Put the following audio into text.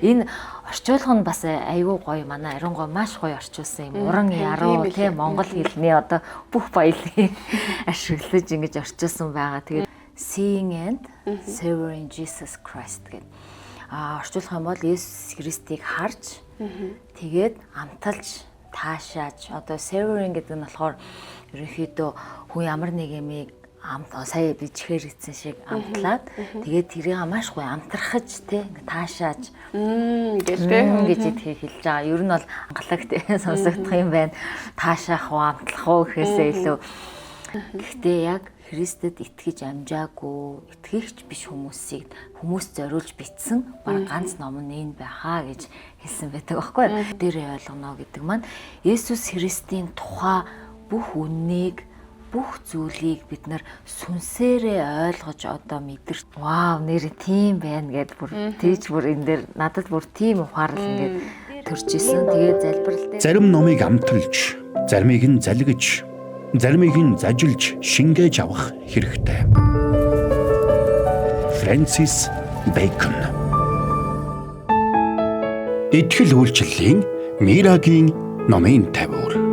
Энэ орчуулга нь бас айгүй гоё, манай Ариун гоо маш гоё орчуулсан юм. Уран яруу тий, монгол хэлний одоо бүх баялгийг ашиглаж ингэж орчуулсан байгаа. Тэгээд "Seeing and Savoring Jesus Christ" гэдэг. Орчуулах юм бол Есүс Христийг харж, тэгээд амталж, таашааж. Одоо savoring гэдэг нь болохоор ерөнхийдөө хүн ямар нэг юмыг амт, сая би чихээр идсэн шиг амтлаад, тэгээд тэрийг маш гоё амтрахаж те, таашааж гэл те гэж идэхийг хэлж байгаа. Ер нь бол ангалаг те сонсогдох юм байна. Таашаах уу, амтлах уу гэхээсээ илүү. Гэхдээ яг Христэд итгэж амжаагүй, итгэгч биш хүмүүсийг хүмүүс зориулж бичсэн баг ганц ном нь энэ байхаа гэж хэлсэн байдаг байхгүй. Дээрээ ойлгоно гэдэг маань Есүс Христийн тухай бүх үннийг, бүх зүйлийг бид нар сүнсээрээ ойлгож одоо мэдэрч, вау, нэр тийм байна гэд бүр тийч бүр энэ дээр надад бүр тийм ухаарал ингээд төрж исэн. Тэгээд залбирал дээр Зарим номыг амталж, заримыг нь залгиж, заримыг нь зажилж шингээж авах хэрэгтэй. Фрэнсис Бэкон. Итгэл үйлчлэлийн Мирагийн номын тавиур.